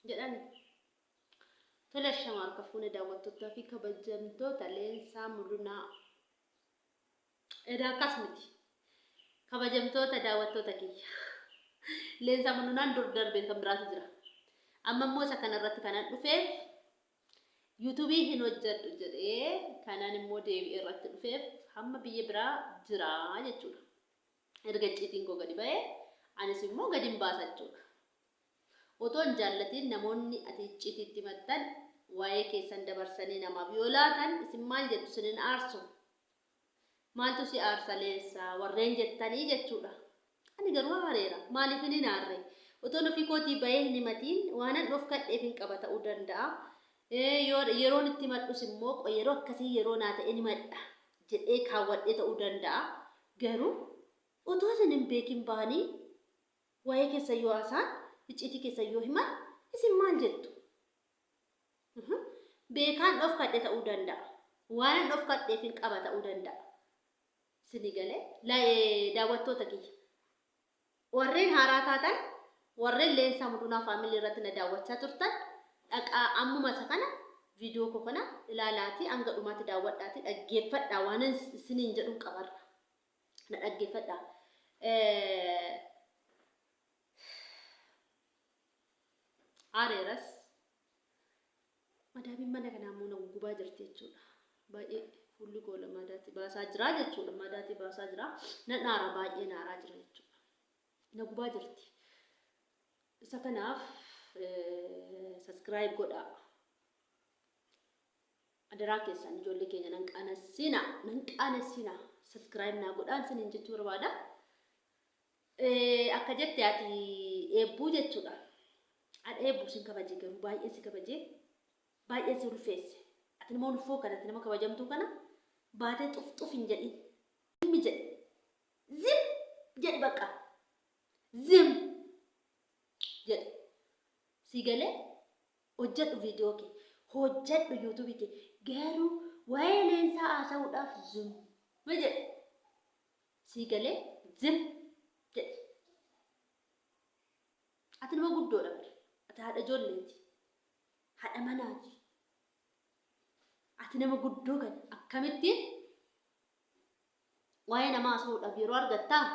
Jedhani. Tole ashama harka fuune daawwattootaa fi kabajamtoota Leensaa Mulunaa. Edaa akkas miti. Kabajamtoota daawwattoota kiyya. Leensaa Mulunaan dur darbee kan biraatu jira. Amma immoo isa kanarratti kanan dhufeef yuutuubii hin hojjedhu jedhee kanan immoo deebi'ee irratti dhufeef hamma biyya biraa jira jechuudha. Erga icciitiin koo gadi ba'ee anis immoo gadi hin baasa jechuudha. Otoo hin jaallatiin namoonni ati icciitii itti himattan waa'ee keessan dabarsanii namaaf yoo laatan isin maal jettu isin hin aarsu? Maaltu si aarsa Leensaa warreen jettanii jechuudha. Ani garuu aareera. Maaliifin hin aarre? Otoon ofii kootii bahee hin himatiin waanan dhofkadheef hin qaba ta'uu danda'a. Yeroon itti himadhus immoo yeroo akkasii yeroo naa ta'en himadha jedhee kaawwadhee ta'uu danda'a. Garuu otoo isin hin beekin bahanii waa'ee keessan yoo haasa'an, icciitii keessan yoo himan isin maal jettu? Beekaan dhofkadhe ta'uu danda'a. Waanan dhofkadheefin qaba ta'uu danda'a. Isinii galee? Daawwattoota kiyya. Warreen haaraa taatan, warreen Leensaa Mulunaa Family irratti na daawwachaa turtan, dhaqaa ammuma isa kana viidiyoo koo kana ilaalaatii hanga dhumaatti daawwadhaatii dhaggeeffadhaa waanan isiniin jedhun qabarra. Na dhaggeeffadhaa. Aareeras. Madaamiin mana kanaa immoo na gugubaa jirti jechuudha. Baay'ee fuulli koo madaati baasaa jira jechuudha. Madaati baasaa jira. Nan aara baay'ee na aaraa jira jechuudha. Na gubaa jirti. Isa kanaaf subscribe godhaa. Adaraa keessan ijoollee keenya nan qaanessina. Nan qaanessina. Subscribe naa godhaa isiniin jechuu barbaada. Akka jette ati eebbuu jechuudha. An eebbuu sin kabaje garuu baay'een si kabaje baay'een si ulfeesse. Ati nama ulfoo kana ati nama kabajamtuu kana baatee xuf xuf hin jedhin. Zimmi jedhi. Zim jedhi bakka. Zim jedhi. Si galee hojjedhu viidiyoo kee. Hojjedhu yuutuubii kee. Garuu waa'ee leensaa haasa'uudhaaf zim jedhi. Sii galee zim jedhi. Ati nama guddoodha bar. Ati haadha ijoolleeti. Haadha manaati. Ati nama guddoo kana akkamittiin waa'ee namaa haasa'uudhaaf yeroo argattaa?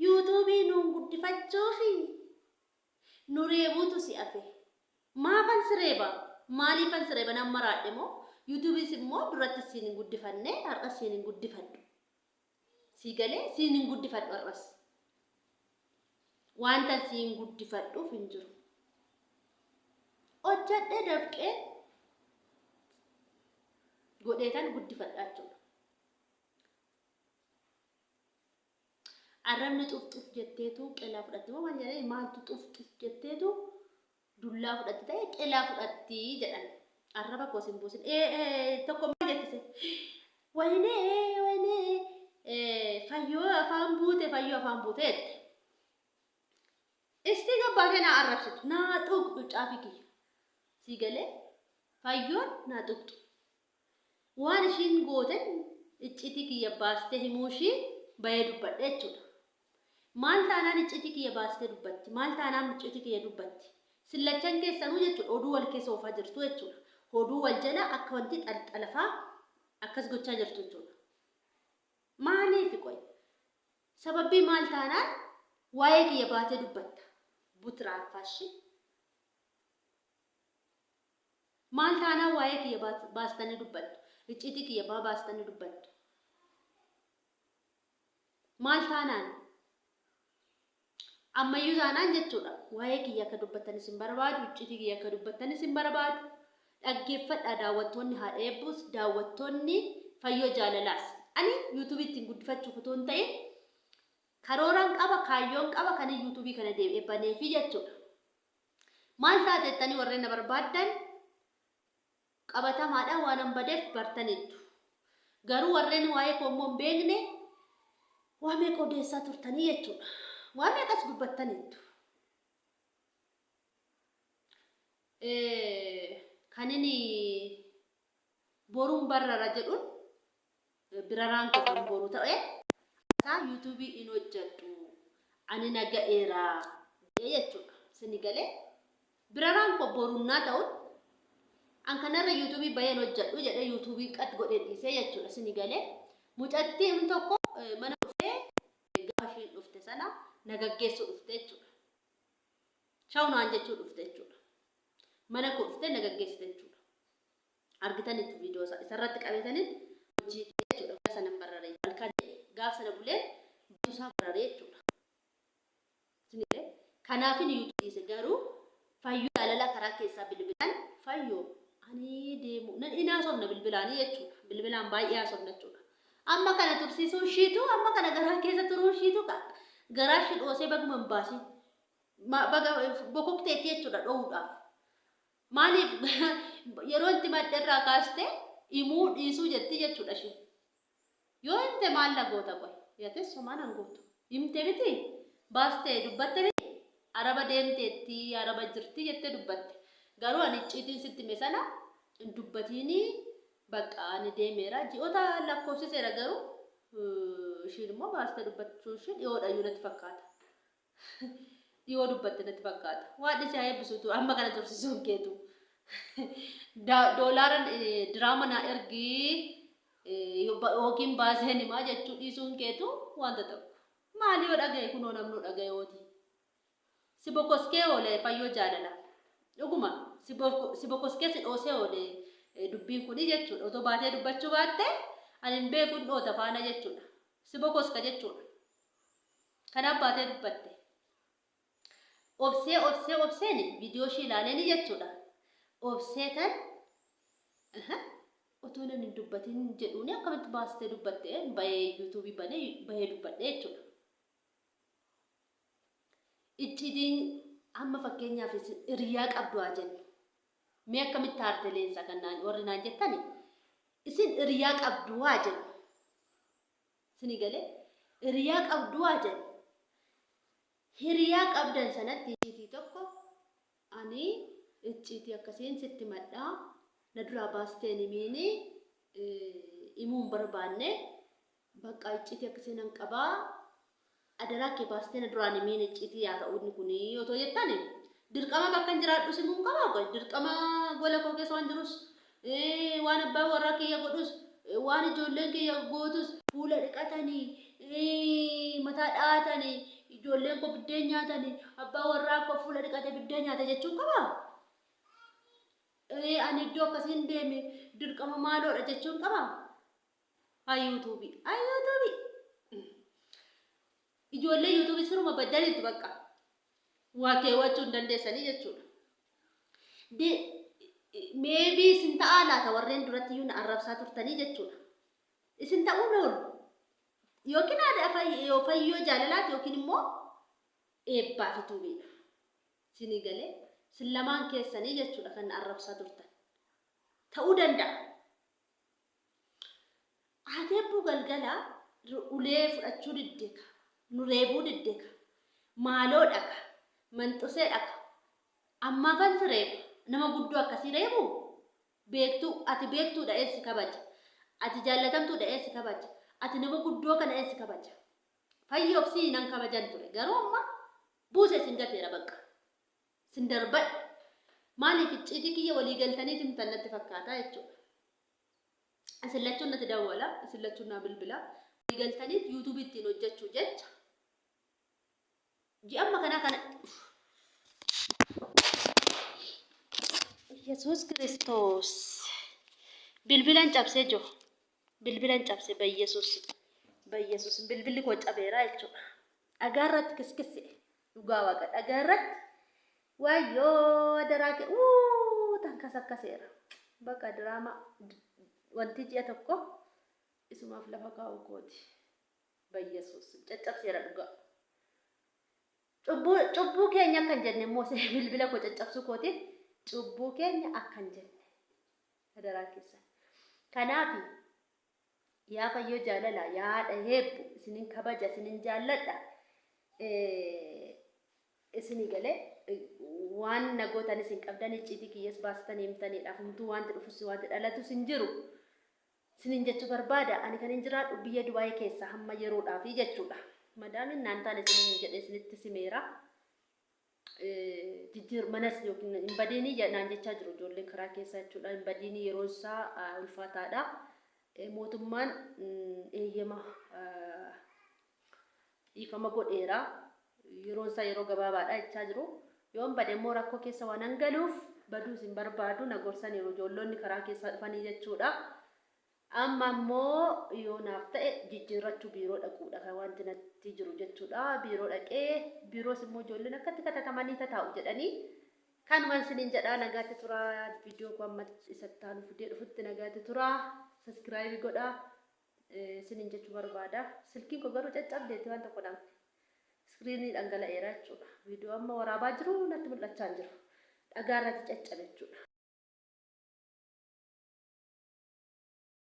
Yuutuubii nuun guddifachuufi Nu reebuutu si hafe. Maafan si reeba? Maaliifan si reeba? Nan maraadhe moo? YouTube's immoo duratti siin hin guddifanne har'as siin hin guddifadhu. Sii galee siin hin guddifadhu har'as. Wanta siin guddifadhuuf hin jiru. Hojjadhee dafqee godheetan guddifadha jechuudha. Arrabni xuf xuf jetteetu qelaa fudhatti moo maal jedhanii maaltu xuf xuf jetteetu dullaa fudhatti ta'e qelaa fudhatti jedhan. Arraba koo sin buusin. Tokko maal jettise? Wayinee wayinee fayyoo afaan buute fayyoo afaan buute jette. Istii gabbaatee naa arrabsitu naa tuqxu caafi kiyya. Sii galee fayyoon naa tuqxu. Waan ishiin gooten icciitii kiyya baastee himuu ishii bayee dubbadhe jechuudha. Maal taanaan icciitii kiyya baastee dubbatti? Maal taanaan icciitii kiyya dubbatti? Sin lachan keessanuu jechuudha oduu wal keessa oofaa jirtu jechuudha. Oduu wal jala akka wanti xalxalafaa akkas gochaa jirtu jechuudha. Maaliifi qoy? Sababbii maal taanaan waa'ee kiyya baatee dubbatta? Butiraaffaashi. Maal taanaan waa'ee kiyya baastanii dubbattu? Icciitii kiyya maa baastanii dubbattu? Maal taanaan? Ammayyuu taanaan jechuudha. Waa'ee kiyya akka dubbattanis hin barbaadu, icciitii kiyya akka dubbattanis hin barbaadu. Dhaggeeffadhaa daawwattoonni haadha eebbuus, daawwattoonni fayyoo jaalalaas. Ani yuutuubii ittiin guddifachuuf utuu hin ta'in karooraan qaba, kaayyoon qaba kan yuutuubii kana deebi'ee baneefi jechuudha. Maal taate jettanii warreen na barbaaddan qabatamaadhaan waanan badeef bartaniittu. Garuu warreen waa'ee koo immoo hin beekne waa meeqa odeessaa turtanii jechuudha. Waa meeqas dubbattaniittu. Kan inni boruun barrara jedhuun biraraan koo kan boru ta'e isaa yuutuubii hin hojjedhu. Ani na ga'eera jedhee jechuudha. Sini galee biraraan koo borunnaa ta'uun an kanarra yuutuubii bayeen hojjedhu jedhee yuutuubii qat godhee dhiisee jechuudha. Sini galee mucattiin tokko mana dhuftee gaafa ishiin dhufte sana na gaggeessuu dhufte jechuudha. Shaw naan jechuu dhufte jechuudha. Mana koo dhuftee na gaggeessite jechuudha. Argitanitti viidiyoo isaa isarratti qabeetanitti hojii jechuudha. Gaafa sana bararee halkan gaafa sana bulee isaa bararee jechuudha. Kanaafin yuutuubii dhiise garuu fayyoo jaalala karaa keessaa bilbilaan fayyoo ani deemu nan in haasofna bilbilaanii jechuudha. Bilbilaan baay'ee haasofna jechuudha. Amma kana tursiisuun ishiitu amma kana garaa keessa turuun ishiitu garaa ishii dhoosee baguma hin baasiin. Baga bokokteetti jechuudha dho'uudhaaf. Maaliif yeroo itti madda irraa kaaste himuu dhiisuu jetti jechuudha ishiin. Yoo himte maal na goota qoy? Yates homaa nan gootu. Himte miti? Baaste dubbatte miti? Araba deemteetti, araba jirti jettee dubbatte. Garuu ani icciitiin sitti hime sana hin dubbatiini bakka ani deemeera. Ji'oota lakkoofsiseera garuu ishiin immoo baastee dubbachuu ishee dhiyoodha iyyuu natti fakkaata. Dhiyoo dubbatte natti fakkaata. Waan si haa eebbisuutu amma kana tursiisuun keetu. Doolaara diraama naa ergii yookiin baaseen himaa jechuu dhiisuun keetu wanta tokko. Maali yoo dhagaye kunoo namnuu dhagayooti. Si bokoskee oole fayyoo jaalala. Dhuguma si bokoskee si dhoosee oole dubbiin kuni jechuudha. Otoo baatee dubbachuu baatte ani hin beekuun dhoota faana jechuudha. Si bokoska jechuudha. Kanaaf baatee dubbatte. Obsee obsee obseen viidiyoo ishii ilaaleeni jechuudha. Obsee tan otoo namni hin dubbatin jedhuuni akkamitti baastee dubbatte bahee yuutuubii banee bahee dubbadhe jechuudha. Icciitiin amma fakkeenyaaf hiriyaa qabdu haa jennu. Mee akkamitti aarte leensa kan naan warri naan jettani isin hiriyaa qabdu haa jennu. Sini galee hiriyaa qabdu haa jennu. Hiriyaa qabdan sanatti icciitii tokko ani icciitii akkasiin sitti madhaa na duraa baasteen himiini himuu hin barbaanne bakka icciitii akkasii nan qabaa adaraa kee baastee na duraan himiin icciitii yaa ta'u inni kuni otoo jettani dirqama bakka hin jiraadhus himuu hin qabaa qoy dirqama gola koo keessa waan jirus waan abbaan warraa kiyya godhus waan ijoolleen kiyya gootus fuula dhiqatanii mataa dha'atanii ijoolleen koo biddeen nyaatanii abbaan warraa koo fuula dhiqate biddeen nyaate jechuun qabaa ani iddoo akkasiin deeme dirqama maaloodha jechuun qabaa. Haa yuutuubii. Haa yuutuubii. Ijoollee yuutuubii siruma baddaniitu bakka. Waa keewwachuu hin dandeessanii jechuudha. Meebii isin ta'aa laata warreen duratti iyyuu na arrabsaa turtanii jechuudha. Isin ta'uun oolu. Yookiin haadha fayyoo jaalalaati yookiin immoo eebbaa fi tuubiidha. Isinii galee isin lamaan keessanii jechuudha kan na arrabsaa turtan. Ta'uu danda'a. Haati Eebbuu galgala ulee fudhachuu diddeka. Nu reebuu diddeka. Maaloo dhaka. Manxusee dhaka. Ammaafan si reeba. Nama guddoo akkasii reebu? Beektuu ati beektuudha een si kabaja. Ati jaallatamtuudha een si kabaja. Ati nama guddoo kana een si kabaja. Fayyoof sii nan kabajan ture. Garuu amma buuse isin gateera bakka. Sin darbadhe. Maaliif icciitii kiyya walii galtanii timtan natti fakkaata jechuudha. Isin lachuun natti dawwala, isin lachuun naa bilbila. Walii galtaniit yuutuubii ittiin hojjechuu jecha ji'a amma kanaa kana Yesuus Kiristoos bilbilan cabsee jiru. Bilbilan cabse bayyesuus bayyesuus bilbilli koo cabeera jechuudha. Dhagaa irratti kiskisse dhugaa waaqa dhagaa irratti Wayyoo adaraa kee uu tankasakkaseera. Baqa diraama wanti ji'a tokko isumaaf lafa kaa'u kooti. Bayyasuus caccabseera dhugaa. Cubbuu cubbuu keenya akkan jenne immoo bilbila koo caccabsuu kootiif cubbuu keenya akkan jenne adaraa keessan. Kanaaf yaa fayyoo jaalala yaa haadha heebbu isinin kabaja isinin jaalladha. Isinii galee waan na gootanis hin qabdan icciitii kiyyas baastanii himtaniidhaaf humtuu wanti dhufus wanti dhalatus hin jiru. Isinin jechuu barbaada ani kan hin jiraadhu biyya Dubaayii keessa hamma yeroodhaafi jechuudha. Madaamiin naan taane isiniin jedhee isinitti simeera. Jijjiir manas yookiin hin badiinii naan jechaa jiru ijoolleen karaa keessaa jechuudha. Hin badiinii yeroon isaa ulfaataadha. Mootummaan eeyyama dhiifama godheera. Yeroon isaa yeroo gabaabaadha jechaa jiru. Yoon bade immoo rakkoo keessa waanan galuuf baduus hin barbaadu na gorsaniiru ijoollonni karaa keessaa dhufanii jechuudha. Amma immoo yoo naaf ta'e jijjiirrachuu biiroo dhaquudha kan wanti natti jiru jechuudha. Biiroo dhaqee biiroos immoo ijoolleen akkatti katatamanii tataa'u jedhanii kanuman isiniin jedhaa nagaatti turaa. Viidiyoo koo amma isatti aanu fidee dhufutti nagaatti turaa. Saskiraayibii godhaa isiniin jechuu barbaada. Silkiin koo garuu caccabdeetti waan tokko dhabne. Iskiriinii dhangala'eera jechuudha. Viidiyoo amma waraabaa jiru natti mul'achaa hin jiru. Dhagaa irratti caccabe jechuudha.